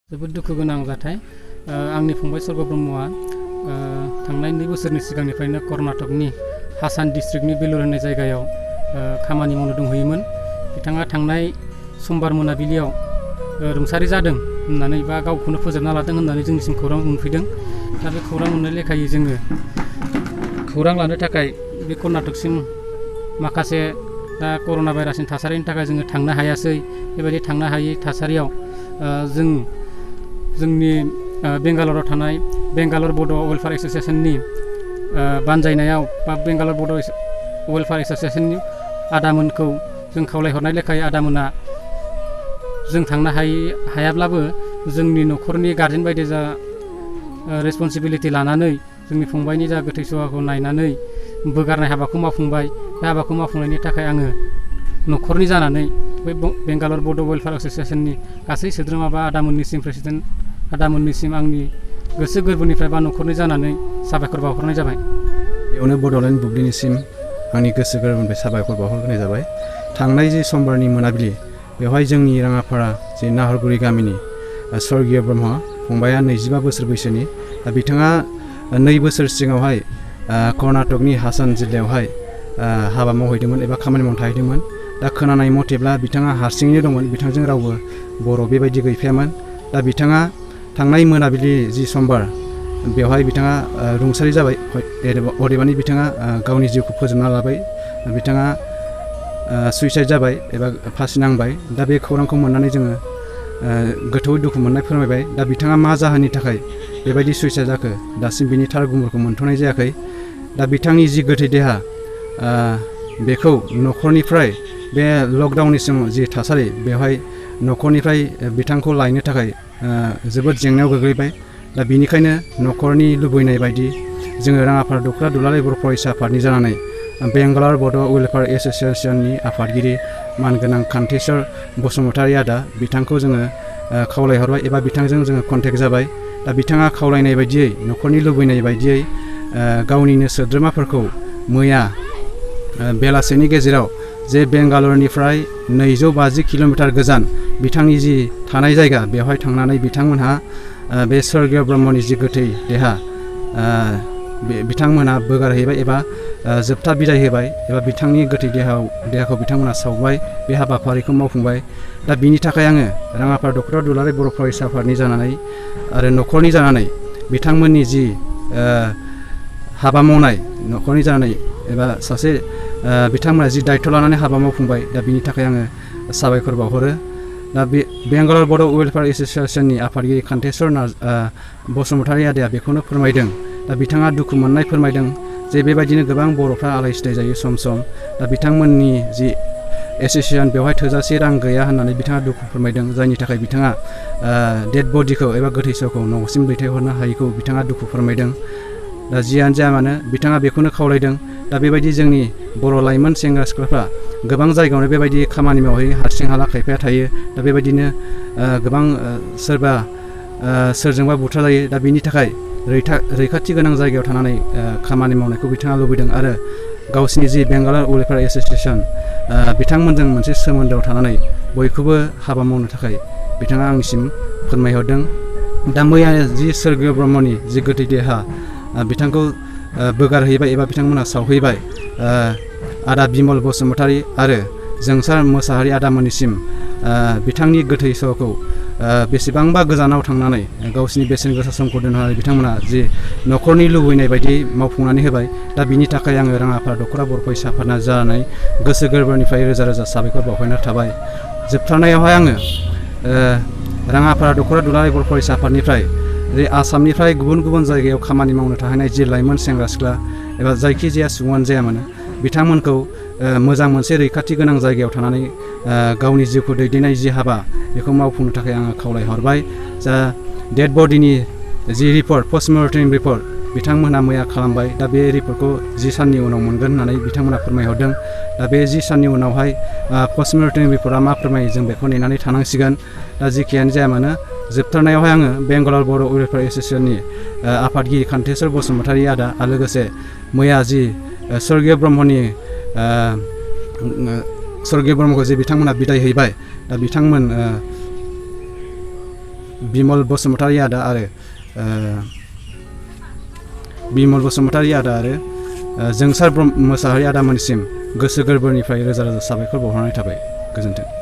जोबोद दुखु गोनां जाथाय आंनि फंबाय सर्ग ब्रह्मआ थांनाय 2 बोसोरनि सिगांनिफ्रायनो कर्नाटकनि हासान डिस्ट्रिक्टनि बेलुर होननाय जायगायाव खामानि मावनो दंहैयोमोन। बिथाङा थांनाय समबार मोनाबिलियाव रुंसारि जादों होननानै बा गावखौनो फोजोबना लादों होननानै जोंनिसिम खौरां मोनफैदों। दा बे खौरां मोननाय लेखायै जोङो खौरां लानो थाखाय बे कर्नाटकसिम माखासे दा कर'ना भाइरासनि थासारिनि थाखाय जोङो थांनो हायासै। बेबायदि थांनो हायै थासारियाव जोंनि बेंगालराव थानाय बेंगालर बड' वेलफेयार एस'सियेसननि बानजायनायाव बा बेंगालर बड' वेलफेयार एस'सियेसननि आदामोनखौ जों खावलायहरनाय लेखायै आदामोना जों थांनो हायाब्लाबो जोंनि न'खरनि गार्जेन बायदि जा रेसपन्सिबिलिटि लानानै जोंनि फंबायनि जा गोथै सहखौ नायनानै बोगारनाय हाबाखौ मावफुंबाय। बे हाबाखौ मावफुंनायनि थाखाय आङो न'खरनि जानानै बै बेंगालर बड' वेलफेयार एस'सियेसननि गासै सोद्रोमा बा आदामोननिसिम प्रेसिडेन्ट आदामोननिसिम आंनि गोसो गोरबोनिफ्राय बा न'खरनि जानानै साबायखर बावहरनाय जाबाय। बेयावनो बड'लेण्ड बुब्लिनिसिम आंनि गोसो गोरबोनिफ्राय साबायखर बावहरनाय जाबाय। थांनाय जे समबारनि मोनाबिलि बेवहाय जोंनि राङापारा जे नाहरगुरि गामिनि स्वर्गीय ब्रह्म फंबाया 25 बोसोर बैसोनि। दा बिथाङा 2 बोसोर सिगाङावहाय कर्नाटकनि हासान जिल्लायावहाय हाबा मावहैदोंमोन एबा खामानि मावनो थाहैदोंमोन। दा खोनानाय मथेब्ला बिथाङा हारसिङैनो दंमोन, बिथांजों रावबो बर' बेबायदि गैफायामोन। दा बिथाङा थांनाय मोनाबिलि जि समबार बेवहाय बिथाङा रुंसारि जाबाय। अदेबानि बिथाङा गावनि जिउखौ फोजोबना लाबाय। बिथाङा सुइसाइड जाबाय एबा फासि नांबाय। दा बे खौरांखौ मोननानै जोङो गोथौयै दुखु मोननाय फोरमायबाय। दा बिथाङा मा जाहोननि थाखाय बेबायदि सुइसाइड जाखो दासिम बिनि थार गुमुरखौ मोनथ'नाय जायाखै। दा बिथांनि जि गोथै देहा बेखौ न'खरनिफ्राय बे लकडाउननि समाव जि थासारि बेवहाय न'खरनिफ्राय बिथांखौ लायनो थाखाय जोबोद जेंनायाव गोग्लैबाय। दा बिनिखायनो न'खरनि लुबैनाय बायदि जोङो राङापारा दख'रा दुलाराय बर' फरायसा आफादनि जानानै बेंगालर बड' वेलफेयार एस'सियेसननि आफादगिरि मानगोनां कान्तेस्वर बसुमतारी आदा बिथांखौ जोङो खावलायहरबाय एबा बिथांजों जोङो कन्टेक्ट जाबाय। दा बिथाङा खावलायनाय बायदियै न'खरनि लुबैनाय बायदियै गावनिनो सोद्रोमाफोरखौ मैया बेलासेनि गेजेराव जे बेंगालरनिफ्राय 250 किल'मिटार गोजान बिथांनि जि थानाय जायगा बेवहाय थांनानै बिथांमोनहा बे स्वर्गीय ब्रह्मनि जि गोथै देहा बिथांमोनहा बोगारहैबाय एबा जोबथा बिदाय होबाय एबा बिथांनि गोथै देहाखौ बिथांमोनहा सावबाय। बे हाबाफारिखौ मावफुंबाय। दा बिनि थाखाय आङो राङापारा दख'रा दुलाराय बर' फरायसा आफादनि जानानै आरो न'खरनि जानानै बिथांमोननि जि हाबा मावनाय न'खरनि जानानै एबा सासे बिथांमोना जि दायथ' लानानै हाबा मावफुंबाय। दा बिनि थाखाय आङो साबायखर बावहरो। दा बे बेंगालर बड' वेलफेयार एस'सियेसननि आफादगिरि कान्तेस्वर बसुमतारी आदाया बेखौनो फोरमायदों। दा बिथाङा दुखु मोननाय फोरमायदों जे बेबायदिनो गोबां बर'फ्रा आलाय सिलाय जायो सम सम। दा बिथांमोननि जि एस'सियेसन बेवहाय थोजासे रां गैया होननानै बिथाङा दुखु फोरमायदों, जायनि थाखाय बिथाङा डेड बडिखौ एबा गोथै सहखौ न'सिम दैथायहरनो हायैखौ बिथाङा दुखु फोरमायदों। दा जियानो जाया मानो बिथाङा बेखौनो खावलायदों। दा बेबायदि जोंनि बर' लाइमोन सेंग्रा सिख्लाफ्रा गोबां जायगायावनो बेबायदि खामानि मावहैयो, हारसिं हाला खायफाया थायो। दा बेबायदिनो गोबां सोरबा सोरजोंबा बुथारजायो। दा बिनि थाखाय रैखाथि गोनां जायगायाव थानानै खामानि मावनायखौ बिथाङा लुबैदों आरो गावसिनि जि बेंगालर वेलफेयार एस'सियेसन बिथांमोनजों मोनसे सोमोन्दोआव थानानै बयखौबो हाबा मावनो थाखाय बिथाङा आंनिसिम फोरमायहरदों। दा मैया जि स्वर्गीय ब्रह्मनि जि गोथै देहा बिथांखौ बोगारहैबाय एबा बिथांमोनहा सावहैबाय। आदा बिमल बसुमतारी आरो जोंसार मोसाहारि आदामोननिसिम बिथांनि गोथै सहखौ बेसेबांबा गोजानाव थांनानै गावसिनि बेसेन गोसा समखौ दोननानै बिथांमोना जि न'खरनि लुबैनाय बायदि मावफुंनानै होबाय। दा बिनि थाखाय आङो राङापारा दख'रा बर' फरायसा आफादना जानानै गोसो गोरबोनिफ्राय रोजा रोजा साबायखर बावहरनाय थाबाय। जोबथारनायावहाय आङो राङापारा दख'रा दुलाराय बर' फरायसा आफादनिफ्राय जे आसामनिफ्राय गुबुन गुबुन जायगायाव खामानि मावनो थाहैनाय जि लाइमोन सेंग्रा सिख्ला एबा जायखिजाया सुबुङानो जाया मानो बिथांमोनखौ मोजां मोनसे रैखाथि गोनां जायगायाव थानानै गावनि जिउखौ दैदेननाय जि हाबा बेखौ मावफुंनो थाखाय आङो खावलायहरबाय। जा डेड बडिनि जि रिपर्ट पस्टमर्टेम रिपर्ट बिथांमोनहा मैया खालामबाय। दा बे रिपर्टखौ 10 साननि उनाव मोनगोन होननानै बिथांमोनहा फोरमायहरदों। दा बे 10 साननि उनावहाय पस्टमर्टेम रिपर्टआ मा फोरमायो जों बेखौ नेनानै थानांसिगोन। दा जेखियानो जाया मानो जोबथारनायावहाय आङो बेंगालर बर' वेलफेयार एस'सियेसननि आफादगिरि कान्तेस्वर बसुमतारी आदा आरो लोगोसे मैया जि स्वर्गीय ब्रह्मखौ जे बिथांमोना बिदाय हैबाय। दा बिमल बसुमतारी आदा आरो जोंसार मोसाहारि आदामोननिसिम गोसो गोरबोनिफ्राय रोजा रोजा साबायखर बावहरनाय थाबाय। गोजोन्थों।